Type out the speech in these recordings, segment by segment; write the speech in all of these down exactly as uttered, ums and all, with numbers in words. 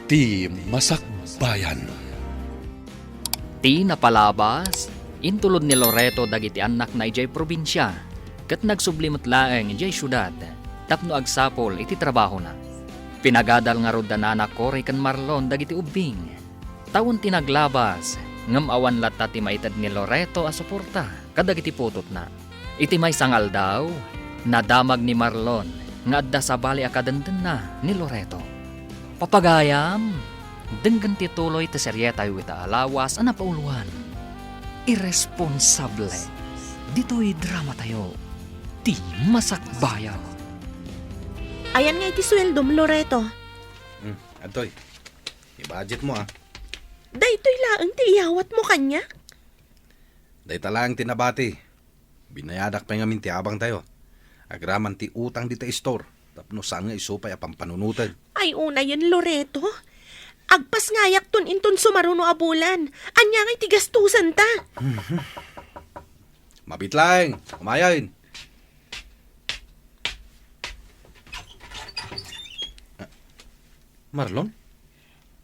Ti Masakbayan. Ti napalabas, intulod ni Loreto dagiti annakna idiay probinsia, ket nagsubli met laeng idiay siudad tapno agsapul iti trabahona. Pinagadal ngarud da Nana Cory ken Marlon dagiti ubbing. Tawen ti naglabas, ngem awan latta ti maited ni Loreto a suporta kadagiti putotna. Iti maysa nga aldaw, nadamag ni Marlon nga adda sabali a kadendenna ni Loreto. Papagayam, denggen ti tuloy ti serietayo ita a lawas a napauloan. Irresponsable. Ditoy dramatayo, Ti Masakbayan. Ayan nga iti sueldom, Loreto. Hmm, adtoy. I-budget mo, ah. Daytoy laeng ti iyawat mo kaniak? Dayta laeng ti nabati. Binayadak pay ngamin ti abangtayo. Agraman ti utang dita istor, tapno saan nga isu pay a pampanunoten. Ay, unayen, Loreto. Agpasngayakton inton sumaruno a bulan. Ania ngay ti gastusenta? Mabit laeng, umayen. Marlon?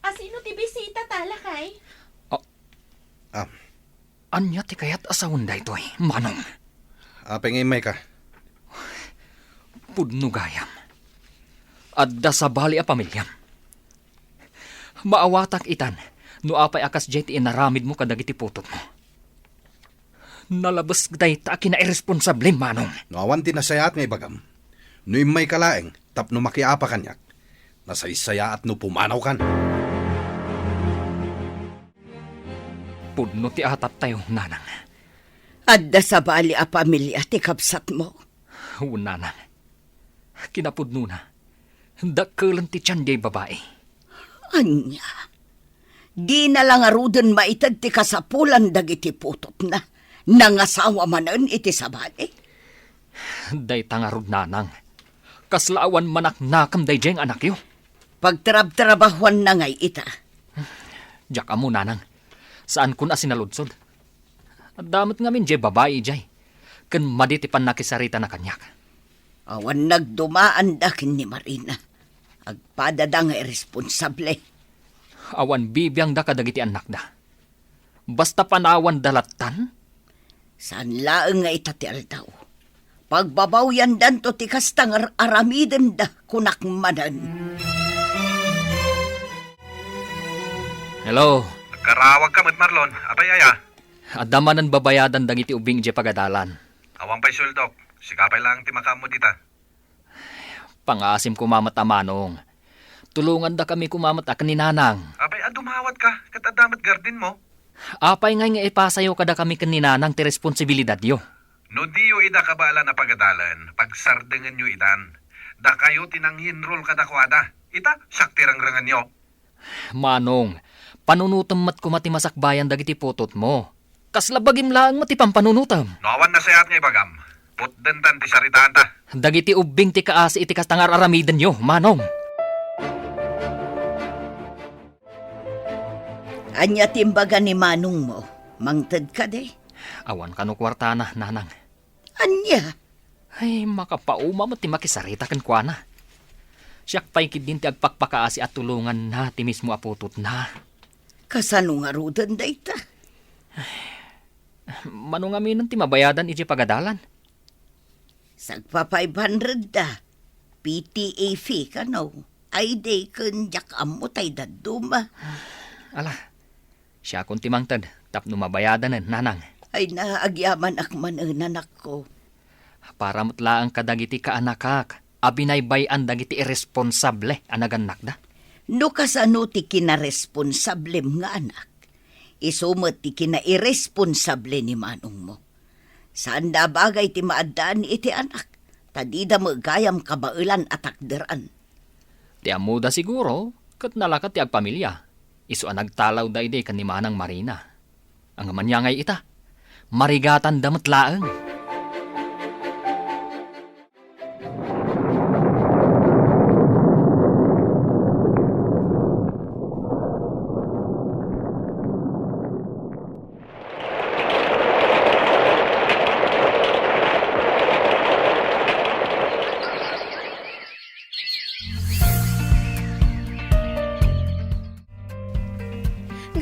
Asino ti bisita ta, lakay? Ah. Ah. Ania ti kayat a sawen daytoy, Manong? Apay nga immayka? Pudno gayam. Adda sabali a pamiliam. Maawatak itan no apay a kasdiay ti inaramidmo kadagiti putotmo. Nalabes dayta a kinairresponsable, Manong. No awan ti nasayaat nga ibagam, no immayka laeng tapno makiapa kaniak, nasaysayaat no pumanawkan. Pudno ti ataptayo, Nanang. Adda sabali a pamilia ti kabsatmo? Wen, Nanang. Kinapudnona, dakkelen ti tian diay babai. Ania? Dina la ngaruden maited ti kasapulan dagiti putotna? Nangasawa manen iti sabali? Dayta ngarud, Nanang. Kasla awan manaknakam daydiay nga anakyo. Pagtrabtrabahuanna ngay ita? Diak ammo, Nanang. Saankon a sinaludsod. Adda met ngamin diay babai idiay, ken madi ti pannakisaritana kaniak. Awan nagdumaanda ken ni Marina. Agpadada nga irresponsable. Awan bibiangda kadagiti annakda. Basta panawanda lattan? Saan laeng nga ita ti aldaw. Pagbabawyandanto ti kasta nga ar-, aramidenda, kunak manen. Hello. Nagkarawagka met, Marlon. Apay aya? Adda manen babayadan dagiti ubbing idiay pagadalan. Awan pay sueldok. Sika pay laeng ti makaammo dita. Pangaasim koma met a, Manong. Tulongandakami koma met a ken ni Nanang. Apay a dumawatka, ket adda met gardenmo? Apay ngay nga ipasayo kadakami ken ni Nanang ti responsibilidadyo? No diyo ida kabaelan a pagadalen, pagsardengenyo idan. Dakayo ti nanginrol kadakuada. Ita, siak ti rengrengenyo. Manong, panunotem met koma ti masakbayan dagiti putotmo. Kasla bagim laeng met ti pampanunotem. No awan nasayaat nga ibagam, putdentan ti saritaanta. Dagiti ubbing ti kaasi iti kasta nga ar-aramidenyo, Manong. Ania ti imbaga ni Manongmo? Mangted kadi? Awan kano kuartana, Nanang. Ania? Ay, makapauma met ti makisarita kenkuana. Siak pay ketdin ti agpakpakaasi a tulonganna ti mismo a putotna. Kasano ngaruden dayta? Mano ngaminen ti mabayadan idiay pagadalan? Sagpa five hundred da. P T A fee kano? Ay, di ken diak ammo tay dadduma. Ala, siakon ti mangted tapno mabayadanen, Nanang. Ay na, agyamanak manen, anakko. Para met laeng kadagiti kaanakak a binaybay-an dagiti irresponsable a nagannakda. No kasano ti kinaresponsablem nga anak, isu met ti kinairresponsable ni manongmo. Saanda a bagay ti maaddaan iti anak, ta dida met gayam kabaelan a takderan. Ti ammoda siguro, ket nalaka ti agpamilia, isu a nagtalawda idi ken ni Manang Marina. Ngem ania ngay ita, marigatanda met laeng.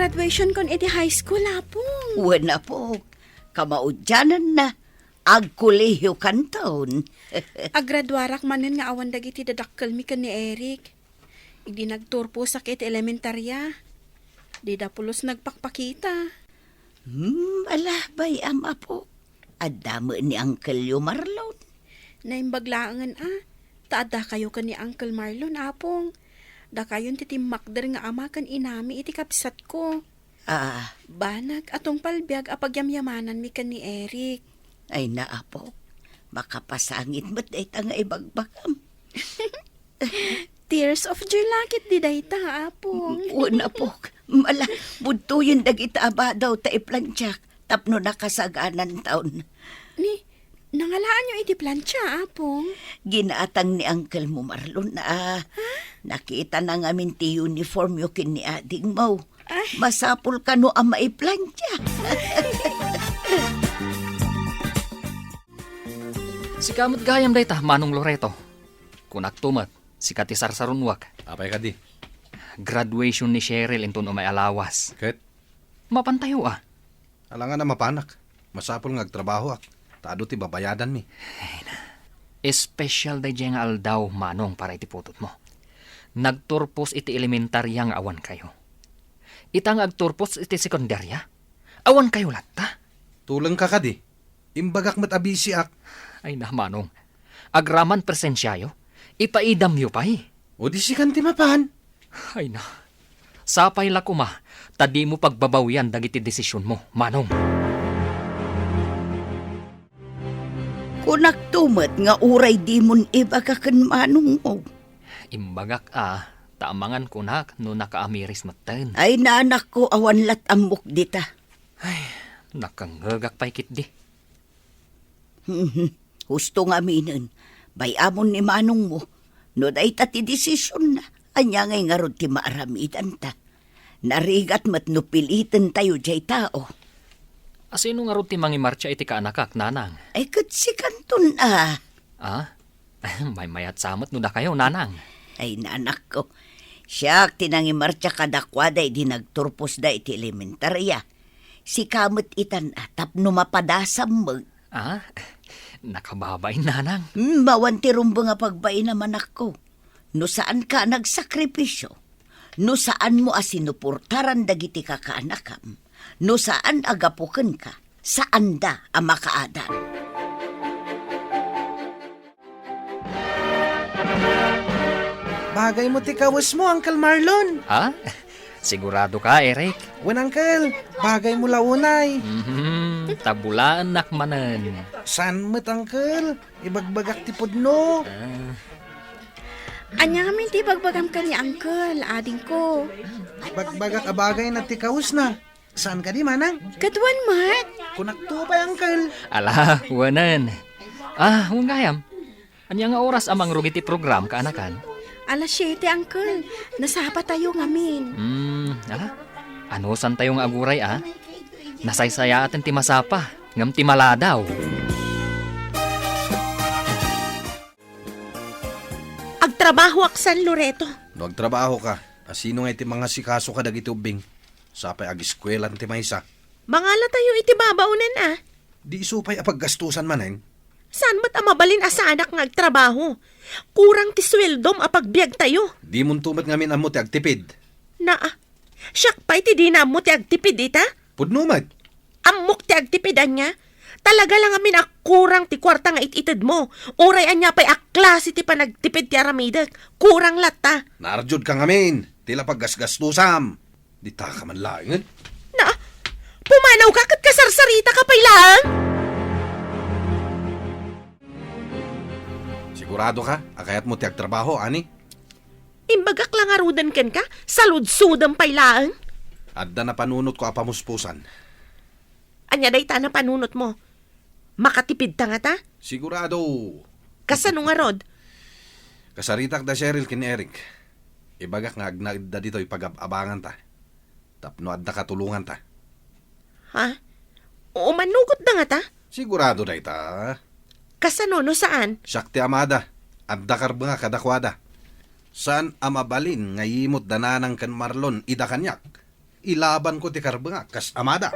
Graduation kon iti high school, Apong. Wen, Apok. Kamaudiananna, agkolehiyokanton. Agraduarak manen nga awan dagiti dadakkelmi ken ni Eric. Idi nagturposak iti elementarya, dida pulos nagpakpakita. Hmm, ala, bay-am, Apok. Adda met ni Uncle-yo Marlon. Naimbag laengen a, ta addakayo ken ni Uncle Marlon, Apong. Dakayon ti timmakder nga ama ken inami iti kabsatko. Ah. Banag a tungpal biag a pagyamyamananmi ken ni Eric. Ay, na, Apok. Makapasangit met dayta nga ibagbagam. Tears of joy la ketdi dayta, Apong. Wen, Apok. Mala, budtoyen dagita a badaw ta iplantiak tapno nakasagananton. Ni, nangalaanyo iti plantia, Apong? Ginatang ni Uncle-mo Marlon a. Ha? Nakitana ngamin ti uniformyo ken ni adingmo. Ay. Masapul kano a maiplantia. Sika met gayam dayta, Manong Loreto. Kunakto met, sika ti sarsarunoak. Apay kadi? Graduation ni Cheryl inton umay a lawas. Ket? Mapantayo a. Alangan a mapanak. Masapul nga agtrabahoak, ta adu ti babayadanmi. Ay na. Espesyal daydiay nga aldaw, Manong, para iti putotmo. Nagturpos iti elementarya nga awankayo. Ita nga agturpos iti sekundarya, awankayo latta. Tulengka kadi? Imbagak met a bisiak. Ay na, Manong. Agraman presensiayo? Ipaidamyo pay. O di sikan ti mapan? Ay na. Sapay la koma ta dimo pagbabawian dagiti desisionmo, Manong. Kunakto met nga uray dimon ibaga ken manongmo. Imbagak a, ta amangan kunak no nakaamiris metten. Ay, nanakko, awan lat ammok dita. Ay, nakangngegak pay ketdi. Husto nga aminen, bay-amon ni manongmo, no dayta ti desisionna, ania ngay ngarud ti maaramidanta? Narigat met no pilitentayo diay tao. A, sino ngarud ti mangimartsa iti kaanakak, Nanang? Ay, ket sikanton a. Ah? Maymayat sa met no dakayo, Nanang. Ay, nanakko. Siak ti nangimartsa kadakuada idi nagturposda iti elementarya. Sika met itan a tapno mapadasam met. Ah? Nakababain, Nanang. Hmm, awan ti rumbeng a pagbainam, anakko. No saanka a nagsakripisio, no saanmo a sinuportaran dagiti kakaanakam, no saan a gapu kenka, saanda a makaadal. Bagaymo ti kawesmo, Uncle Marlon. Ha? Sigurado ka, Eric? Wen, Uncle. Bagaymo la unay. Mhm, ta bulaennak manen. Saan met, Uncle? Ibagbagak ti pudno. Ah. Ania ngamin ti ibagbagam ken ni Uncle, adingko? Ibagbagak a bagayna ti kawesna. Saan kadi, Manang? Ket wen met. Kunakto pay, Uncle. Ala, wenen. Ah, wen gayam. Ania nga oras a mangrugit ti program, kaanakan? Alas siete, Uncle. Nasapatayo ngamin. Hmm, ala. Anusantayo nga aguray, a? Nasaysayaaten ti masapa, ngem ti maladaw. Agtrabahoak, San Loreto. No agtrabahoka, a sino ngay ti mangasikaso kadagiti ubbing? Sapay agiskuelan ti maysa. Mangalatayo iti babaonan a. Di isu pay a paggastusan manen? Saan met a mabalin a saanak nga agtrabaho? Kurang ti sueldom a pagbiagtayo. Dimonto met ngamin ammo ti agtipid. Naa, siak pay ti dina ammo ti agtipid ita? Pudno met. Ammok ti agtipid ania? Talaga la ngamin a kurang ti kuarta nga it-itedmo. Uray ania pay a klase ti panagtipid ti aramidek, kurang latta. Naarjudka ngamin, ti la paggasgastusam. Ditaka man laengen. Na, pumanawka ket kasarsarita ka pay laeng? Sigurado ka a kayatmo ti agtrabaho, ani? Imbagak la ngaruden kenka, saludsodem pay laeng. Adda napanunotko a pamuspusan. Ania dayta a napanunotmo? Makatipidta ngata? Sigurado. Kasano ngarud? Kasaritak da Cheryl ken Eric. Ibagak nga agnaedda ditoy pagab-abanganta. Tapno adda katulonganta. Ha? Umannogotda ngata? Sigurado dayta. Kasano no saan? Siak ti amada. Adda karbenga kadakuada. Saan a mabalin nga yimot da Nanang ken Marlon ida kaniak. Ilabanko ti karbengak kas amada.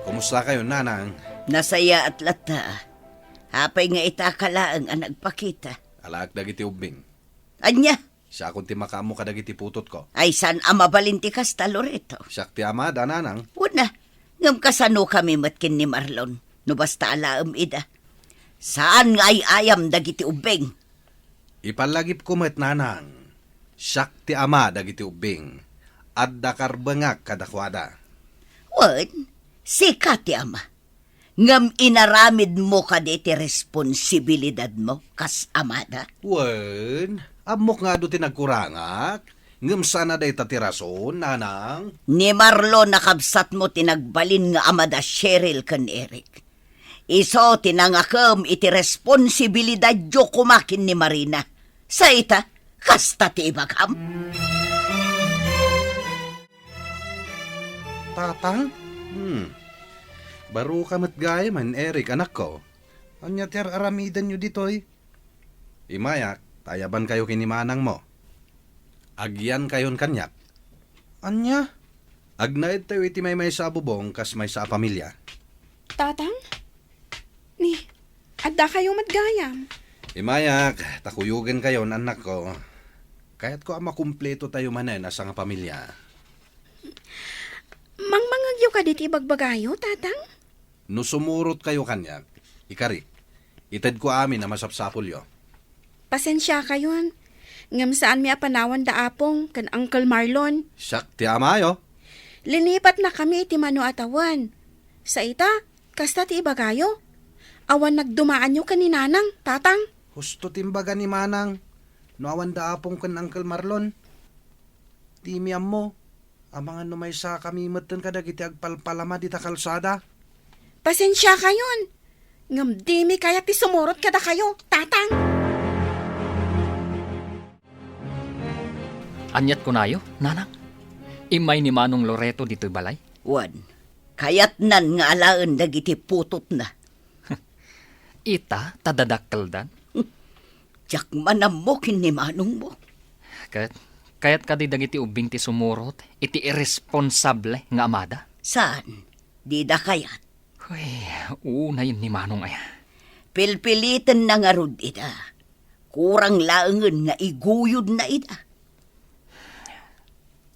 Kumusta kayo, Nanang? Nasayaat latta. Apay nga ita ka laeng a nagpakita? Alaak dagiti ubbing. Ania? Siakon ti makaammo kadagiti putotko. Ay, saan a mabalin ti kasta, Loreto? Siak ti amada, Nanang. Wen a, ngem kasano kami met ken ni Marlon, no basta alaem ida? Saan nga ay-ayam dagiti ubbing? Ipalagipko met, Nanang. Siak ti ama dagiti ubbing. Adda karbengak kadakuada. Wen, sika ti ama. Ngem inaramidmo kadi ti responsibilidadmo kas amada? Wen, ammok nga adu ti nagkurangak. Ngem saan a dayta ti rason, Nanang. Ni Marlon a kabsatmo ti nagbalin nga ama da Cheryl ken Eric. Isu ti nangakem iti responsibilidadyo koma ken ni Marina. Sa ita, kasta ti ibagam? Tatang? Hmm. Baro ka met gayam, Eric, anakko. Ania ti ar-aramidenyo ditoy? Imayak, ta ayabankayo ken ni manangmo. Agyankayon kaniak. Ania? Agnaedtayo iti maymaysa a bubong kas maysa a pamilia. Tatang? Ni, addakayo met gayam? Imayak, ta kuyogenkayon, annakko. Kayatko a makumpletotayo manen a sangapamilia. Mangmangngegyo kadi ti ibagbagayo, Tatang? No sumurotkayo kaniak, ikarik, itedko amin a masapsapulyo. Pasensiakayon, ngem saanmi a panawan da Apong ken Uncle Marlon. Siak ti amayo. Linipatnakami iti mano a tawen. Sa ita, kasta ti ibagayo. Awan nagdumaanyo ken ni Nanang, Tatang. Husto ti imbaga ni Manang. No awan da Apong ken Uncle Marlon, dimi ammo. Amangan no maysakami metten kadagiti agpalpalama dita kalsada. Pasensiakayon, ngem dimi kayat ti sumurot kadakayo, Tatang. Aniat kunayo, Nanang? Immay ni Manong Loreto ditoy balay? Wen, kayatnan nga alaen dagiti putotna. Ita, ta dadakkeldan. Diak man ammo ken ni manongmo. Ket, kayat kadi dagiti ubbing ti sumurot iti irresponsable nga amada? Saan? Dida kayat? Uy, unayen ni manong aya. Pilpilitenna ngarud ida. Kurang laengen nga iguyodna ida.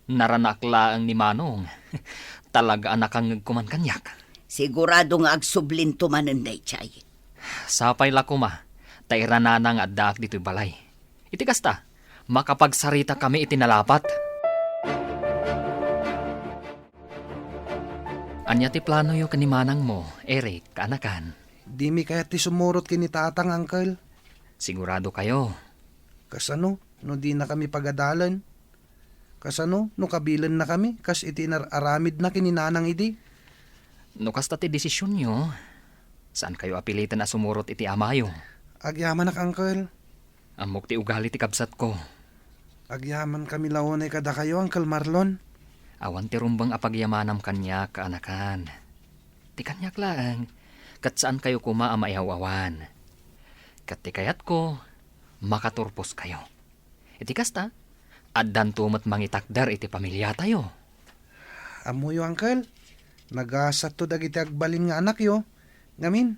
Naranak laeng ni Manong. Talaga a nakangngegko man kaniak. Sigurado nga agsublinto manen daydiay. Sapay la koma, ta iranana nga addaak ditoy balay. Iti kasta, makapagsaritakami iti nalapat. Ania ti planoyo ken ni manangmo, Eric, kaanakan? Dimi kayat ti sumurot ken ni tatang, uncle. Sigurado kayo? Kasano no dinakami pagadalen? Kasano no kabilennakami kas iti inar-aramidna ken ni nanang idi? No kasta ti desisionyo, saan kayo a piliten a sumurot iti amayo. Agyamanak, uncle. Ammok ti ugali ti kabsatko. Agyamankami la unay kadakayo, Uncle Marlon. Awan ti rumbeng a pagyamanam kaniak, kaanakan. Ti kaniak laeng, ket saan kayo koma a maiaw-awan. Ket ti kayatko, makaturpos kayo. Iti kasta, addanto met mangitakder iti pamiliatayo. Ammoyo, uncle, nagasatto dagiti agbalin nga anakyo. Ngamin,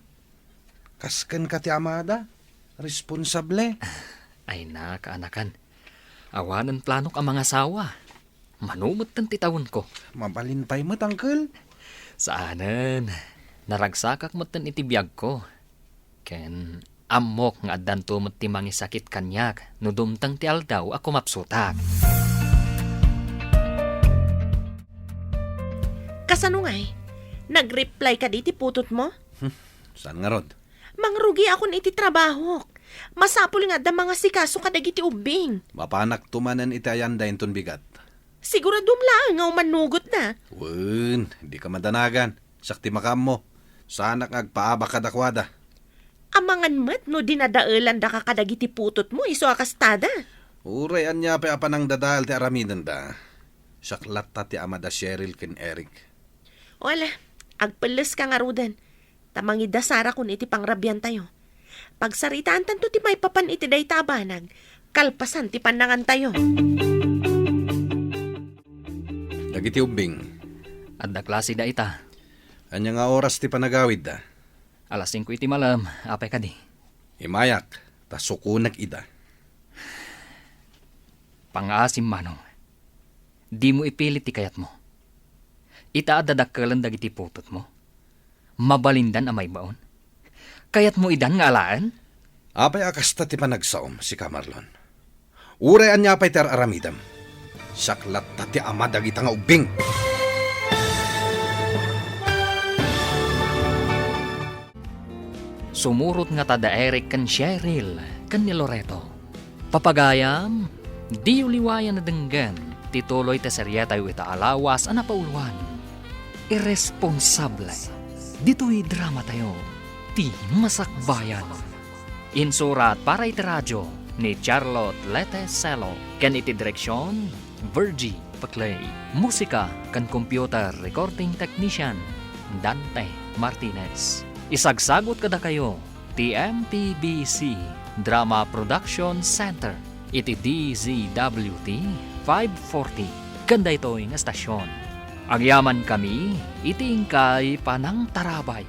kas kenka ti amada, responsable. Ay na, kaanakan. Awanen planok a mangasawa. Mano metten ti tawenko. Mabalin pay met, uncle. Saanen. Naragsakak metten iti biagko. Ken ammok nga addanto met ti mangisakit kaniak no dumteng ti aldaw a kumapsutak. Kasano ngay? Nag-reply kadi ti putotmo? Hmm, saan ngarud? Mangrugiakon iti trabahok. Masapul nga adda mangasikaso kadagiti ubbing. Mapanakto manen iti ayanda inton bigat. Siguradom laeng nga umannugotna. Wen, dika madanagan. Siak ti makaammo. Saanak nga agpaabak kadakuada. Amangan met no dinadaelandaka kadagiti putotmo isu a kastada. Uray ania pay a panangdadael ti aramidenda. Siak latta ti ama da Cheryl ken Eric. O ala, agpelleska ngaruden, ta mangidasarakon iti pangrabiantayo. Pagsaritaantanto ti maipapan iti dayta a banag, kalpasan ti pannangantayo. Dagiti ubbing. Adda klase da ita. Ania nga oras ti panagawidda? Alas singko iti malem, apay kadi? Imayak, ta sukonek ida. Pangaasim, Manong. Dimo ipilit ti kayatmo. Ita adda dakkelen dagiti putotmo. Mabalindan a maibaon. Kayatmo idan nga alaen? Apay a kasta ti panagsaom, sika, Marlon? Uray ania pay ti ar-aramidem, siak latta ti ama dagita nga ubbing. Sumurot ngata da Eric ken Cheryl ken ni Loreto. Papagayam, diyo liwayan a denggen ti tuloy ti serietayo ita a lawas a napauloan. Irresponsable. Ditoy dramatayo, ti Masakbayan. Insurat para iti radio ni Charlotte Lete Celo ken iti direksion, Virgie Paclay. Musika ken computer recording technician, Dante Martinez. Isagsagot kadakayo ti M P B C Drama Production Center iti D Z W T five forty ken daytoy nga estasion. Agyamankami iti inkay panangtarabay.